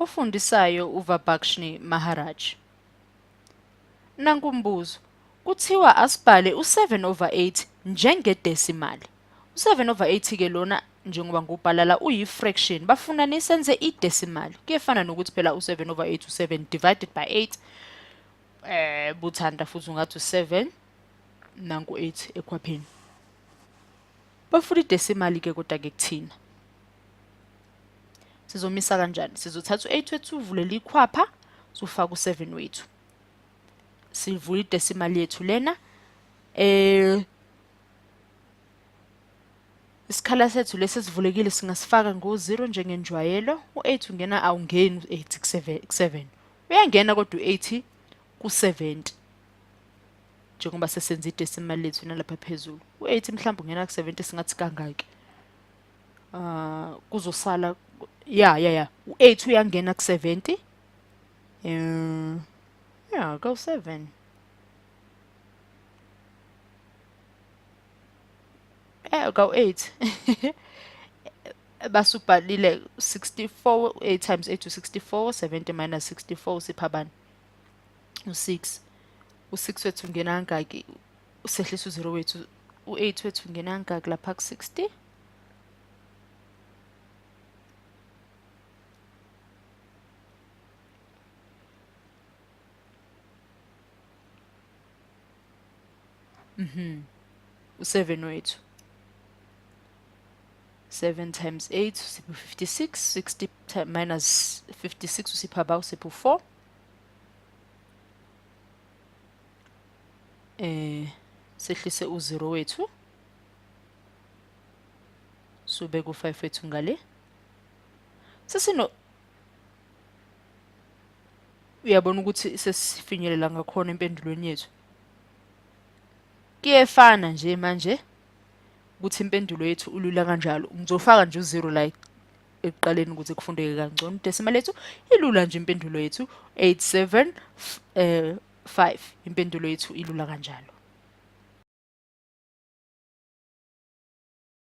Ofundisayo uVabakshnee Maharaj. Nanku umbuzo, kuthiwa asibhale u-7 over 8 njengedesimali. U-7 over 8 ke lona njengoba ngubhala la uyi-fraction, bafuna nisenze idesimali. Kuyefana nokuthi phela u-7 over 8 u-7 divided by 8. Buthanda futhi ungathi u-7 nanku 8 ekhwapheni. Bafuna idesimali ke kodwa ke kuthina. Sizomisa kanjani? Sizothatha u-8 wethu uvulele ikhwapha, sufaka u-7 wethu. Sivula idesimali yethu lena. Isikhala sethu lesi esivulekile singasifaka ngo-0 njengenjwayelo. U-8 ungena, awungeni u-8 ku-7. Uyangena kodwa u-8 ku-70. Njengoba sesenza idesimali lethu nalapha phezulu. U-8 mhlawumbe ungena ku-70, singathi kangaki? Kuzosala ya ya ya u-8 uyangena ku-70. Ya, go 7. Go 8. Basubhalile 64, 8 times 8 to 64, 70 minus 64 usipha bani? U6. U6 wethu ungena kangaki? Usehlisa u0 wethu. U8 wethu ungena kangaki lapha ku60? U7 wethu. 7 times 8 usipha 56, 60 minus 56 usipha ba usipha 4. Sehlise u0 wethu. Subeka u5 wethu ngale. Sesino uyabona ukuthi sesifinyelela ngakhona empendulweni yethu. Kuyefana nje manje ukuthi impendulo yethu ulula kanjalo. Ngizofaka nje u0 la ekuqaleni ukuze kufundeke kangcono. Decimal yethu ilula nje impendulo yethu 8 7 5. Impendulo yethu ilula kanjalo.